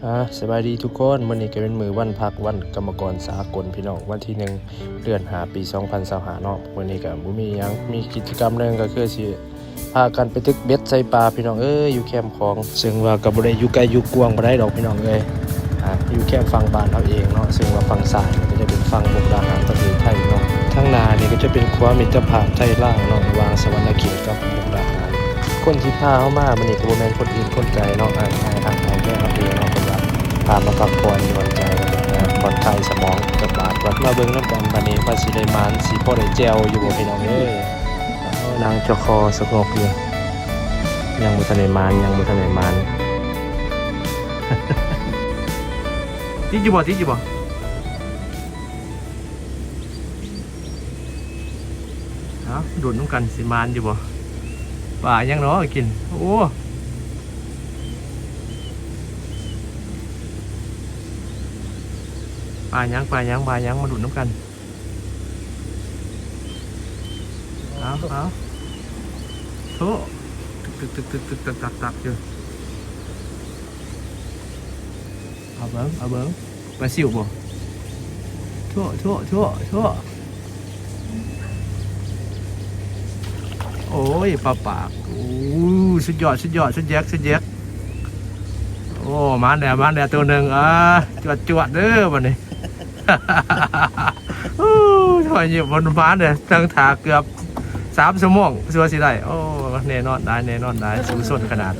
ອ່າ ສະບາຍດີທຸກຄົນ, ມື້ນີ້ກໍເປັນມື້ວັນພັກ ວັນກຳມະກອນສາກົນ ພີ່ນ້ອງ, ວັນທີໜຶ່ງ ເດືອນຫ້າ ປີສອງພັນຊາວຫ້າເນາະ. ມື້ນີ້ກໍບໍ່ມີຫຍັງ, ມີກິດຈະກຳໜຶ່ງກໍຄືຊິພາກັນໄປຕຶກເບັດໃສ່ປາ ພີ່ນ້ອງເອີຍ, ຢູ່ແຄມຂອງ, ເຊິ່ງວ່າກໍບໍ່ໄດ້ຢູ່ໄກຢູ່ກວ້າງປານໃດດອກ ພີ່ນ້ອງເອີຍ. ອ່າ ຢູ່ແຄມຝັ່ງບ້ານເຮົາເອງເນາະ, ເຊິ່ງວ່າຝັ່ງຊ້າຍກໍຈະເປັນຝັ່ງມຸກດາຫານ ປະເທດໄທເນາະ. ທາງໜ້ານີ້ກໍຈະເປັນຂົວມິດຕະພາບໄທລາວເນາະ, ລະຫວ່າງສະຫວັນນະເຂດກັບມຸກດາຫານ. ຄົນທີ່ພາເຮົາມາມື້ນີ້ກໍບໍ່ແມ່ນຄົນອື່ນຄົນໄກເນາະ, ອ້າຍຮັກອ້າຍແພງເຮົາເອງເນາະ, ເພິ່ນວ່າພາມາພັກຜ່ອນຢ່ອນໃຈ ແລ້ວກໍຜ່ອນຄາຍສະໝອງຈັກບາດກ່ອນ. ມາເບິ່ງນຳກັນບາດນີ້ວ່າຊິໄດ້ໝານ, ຊິພໍໄດ້ແຈ່ວຢູ່ບໍ່ ພີ່ນ້ອງເອີຍ. ນາງຈະຄໍສະຫງົກຢູ່, ຍັງບໍ່ທັນໄດ້ໝານ, ຍັງບໍ່ທັນໄດ້ໝານ. ຕິດຢູ່ບໍ່? ຕິດຢູ່ບໍ່? ເອົາ ດຸນນຳກັນ ຊິໝານຢູ່ບໍ່? ປາຫຍັງເນາະກິນ? ໂອ້ ປາຫຍັງ ປາຫຍັງ ປາຫຍັງ? ມາດຸນນຳກັນ. ເອົາ ເອົາ ໂທ້ ຕຶກໆໆໆໆ ຕັກໆຢູ່. ເອົາເບິ່ງ ເອົາເບິ່ງ ປາຊິວບໍ່? ໂທ້ ໂທ້ ໂທ້ ໂທ້ ໂອ້ຍ ປາປາກ. ໂອ້ ສຸດຍອດ ສຸດຍອດ ສຸດແຍກ ສຸດແຍກ. ໂອ້ ມາແລ້ວ ມາແລ້ວໂຕໜຶ່ງ. ອ່າ ຈວດໆເດີບາດນີ້. ໂອ້ຍ ຂ້ອຍຍິ້ມ ມັນມາເດ້ ນັ່ງຖ້າເກືອບສາມຊົ່ວໂມງ ຊິວ່າຊິໄດ້. ໂອ້ ແນ່ນອນຫຼາຍ ແນ່ນອນຫຼາຍ ສູ້ຊົນຂະໜາດ.